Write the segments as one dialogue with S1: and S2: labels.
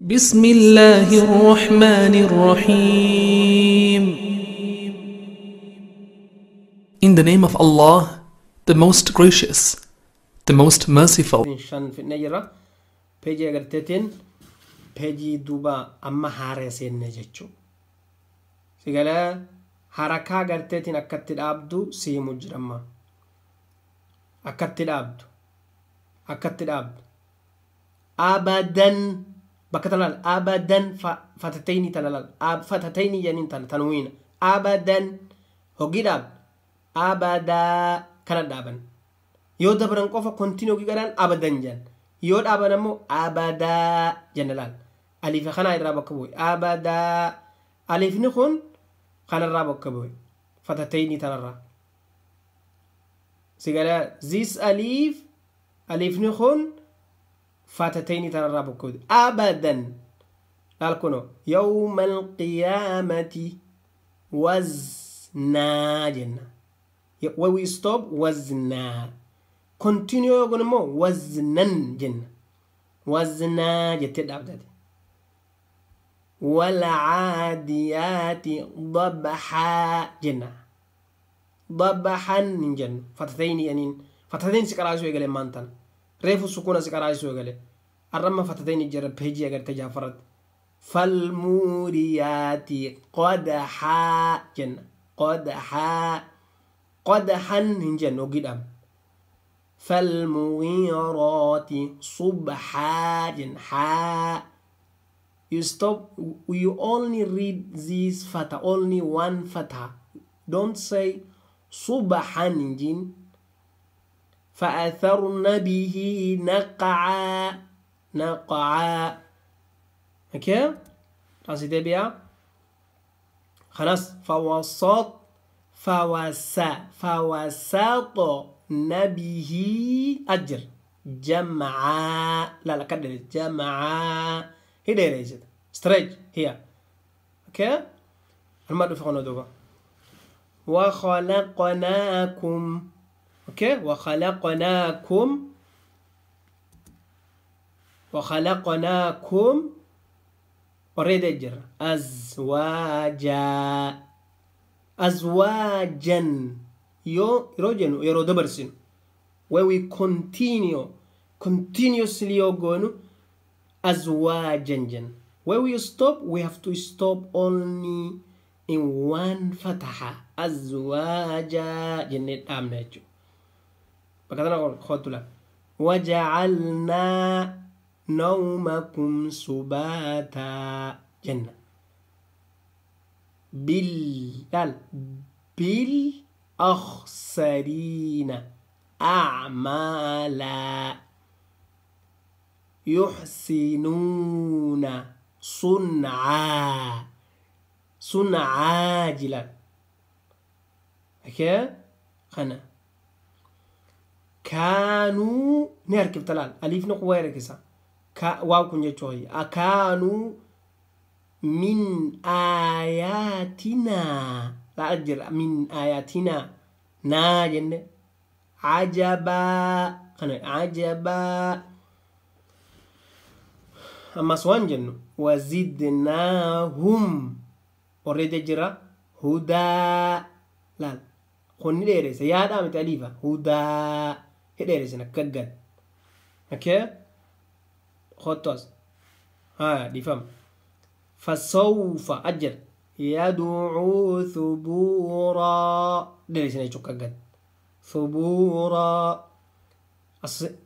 S1: بسم الله الرحمن الرحيم. In the name of Allah, the most gracious, the most merciful.
S2: Shan fidnee jirra. Peejii agarteetiin peejii duuba amma haaree seenne jechuudha. Sigalee harakaa garteetiin akkatti dhaabdu siimu jira amma. Akkatti dhaabdu. Akkatti dhaabdu. Abadan bakka tana laal. Abadan fatatayni tana laal. Fatatayni jedhaniin tana tanwiina. Abadan hoggii dhaabdu. Abadaa kana dhaaban. Yoo dabran qofa continue hoggii godhan abadan jedhan. Yoo dhaaban ammoo abadaa jenna laal. Aliifa kana irraa bakka bu'e. Abadaa. Aliifni kun kanarraa bakka bu'e. Fatatayni tanarraa. Sigalee this aliif aliifni kun fatatayni tanarraa bakka bu'e. Abadan. Laal kunoo yawmal qiyaamati waznaa jenna. When we stop waznaa. Continue yoo goone immoo waznan jenna. Waznaa jettee dhaabdate. Walcaadiyaati dabxaa jenna. Dabxan hin jennu. Fatatayni jedhaniin. Fatatayni si qaraasuu eegale maantan. Reefu sukuuna si qaraasuu eegale. Arramma fatatayni jira peejii agartee jaafarratti. Falmuuriyaati qadaxaa jenna. Qadaxaa. Qadaxan hin jennu hoggii dhaabne. فالمغيرات صبحا جنحا. You stop, you only read this fatha, only one fatha. Don't say صبحا جن. فأثرن به نقعا نقعا. Okay؟ راسي بيها خلاص. فوسط فوسا فوسط نبيه أجر جمعا. لا لا كدر جمعا هي ديريجت ستريج هي. اوكي المرة في دوبا وخلقناكم. اوكي وخلقناكم وخلقناكم already أجر أزواجا أزواجا. Yoo yeroo jennu yeroo dabarsinu where we continue continuously yoo goonu azwaajan jenna. Where we stop, we have to stop only in one fataha. Azwaaja jennee dhaabna jechuudha. Bakka tana kootu laal. Wajacalnaa nawmakum subaataa jenna. Bil laal bil أخسرين أعمالا يحسنون صنعا صنعا جلا. أوكي خنا كانوا نركب تلال أليف نقوى ركسا واو كن جتوي أكانوا من آياتنا لا أجر من آياتنا ناجن عجبا خنا عجبا. أما سوان جن وزدناهم already جرا هدى. لا خني ديرس يا دام تأليفة هدى ديرس نكجن. أوكي خطوس ها دي فهم. فسوف أجر يدعو ثبورا ديرس نكجن ثبورا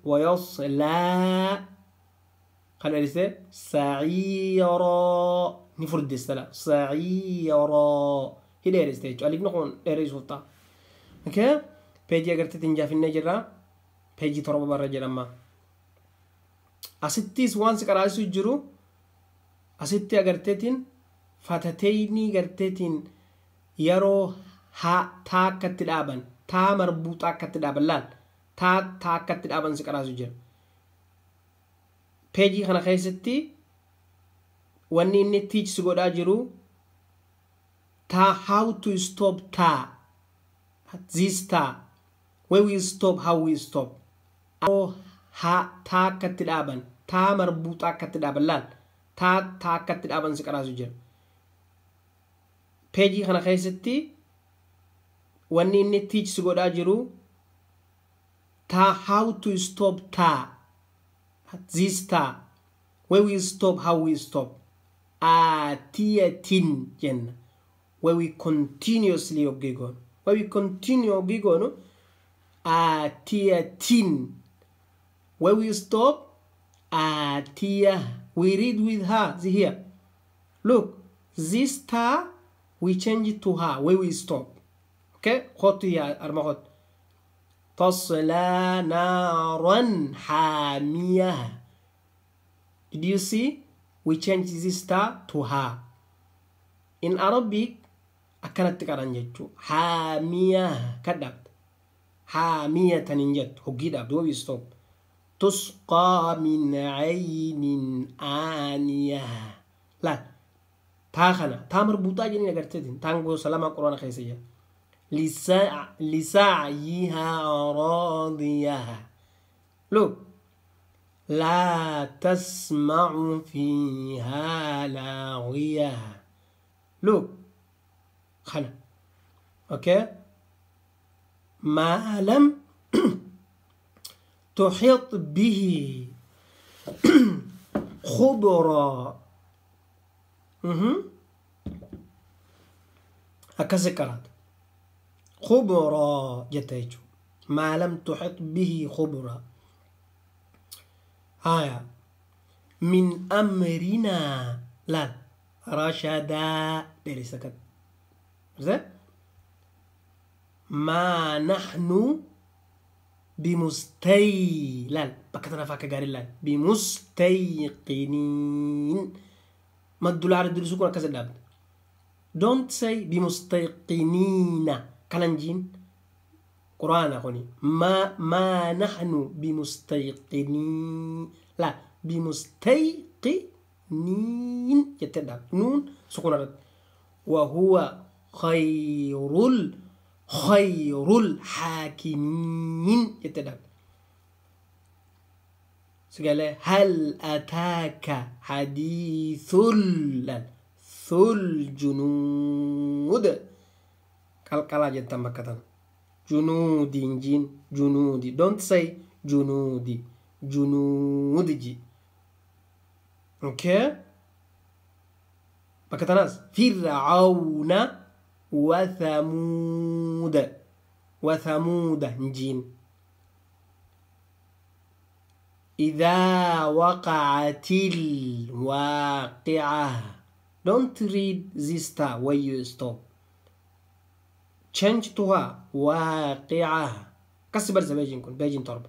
S2: ويصلى خلينا نرسل سعيرا نفرد السلا سعيرا هي ديرس تيجو ألف نقول ديرس وطا. أوكي بيجي أقرت تنجا في النجرة بيجي تربة برا جرما أستيس وانس كراسو جرو أستي أقرتين fatatayni garteetiin yeroo haa taa akkatti dhaaban taa marbuuxaa akkatti dhaaban laal taa taa akkatti dhaaban si qaraasu jira. Peejii kana keessatti wanni inni teach si godhaa jiru taa how to stop taa this taa where we stop how we stop haa taa akkatti dhaaban taa marbuuxaa akkatti dhaaban laal Taa taa akkatti dhaaban si qaraasu jira. Peejii kana keessatti wanni inni teach si godhaa jiru taa, how to stop taa, this taa, where we stop, how we stop. Aatiyatin jenna. Where we continuously hoggii goonu, where we continue hoggii goonu, aatiyatin. Where we stop, atiya. We read with her. See here, look, this ta we change it to her where we stop. Okay, خط يا أربع خط. تصلى نارا حامية. Did you see? We change this ta to her. In Arabic akkanatti qaran jechuu. Haamiya kan dhaabde, haamiyatan hin jettu, hoggii dhaabde. Where we stop, تسقى من عين آنية. Laal, taa kana taa marbuuxaa jedhanii agarteetiin taan gosa lama quraana keessa jira. لسعيها راضية. Look, لا تسمع فيها لاغية. Look, kana. Okay, ما لم تحط به خبرا. Akkasi qaraata. خبرا jetta jechuudha. ما لم تحط به خبرا. هايا من أمرنا laal رشدا dheeressa kan. ما نحن بمستي laal bakka tanaaf akka gaarii laal بمستيقنين. مد العرض diriirsuu kun akkas dhaabde. Don't say بمستيقنين kanan jiin. Quraana kuni ما نحن بمستيقنين. لا بمستيقنين jettee dhaabde. Nuun sukuna irratti. وهو خير الحاكمين jettee dhaabde. سجل هل أتاك حديث ثل جنود. Qalqalaa jettan bakka tana. جنود jiin جنود. Don't say جنود, جنود ji. Okay, bakka tanaas فرعون وثمود, وثمود jiin. إذا وقعت الواقعة. Don't read this ta where you stop. Change to her واقعة. Kasi barsa beejin kun beejin 7.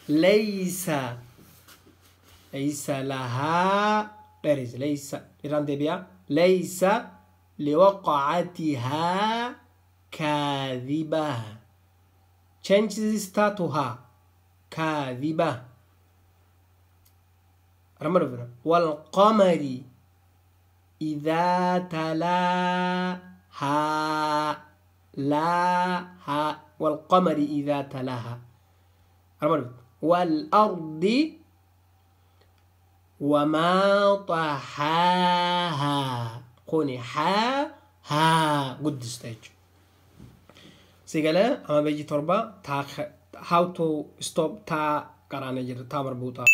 S2: ليس ليس لها dheeressa. ليس irraan deebi'a. ليس لوقعتها كاذبة. Change this ta to her كاذبة. رمضان والقمر إذا تلاها لا ها والقمر إذا تلاها. رمضان والأرض وما طحاها. قوني حا ها guddista jechuudha. Sigalee amma beejii 7 taa how to stop taa qaraanee jirra taa marbuuxaa.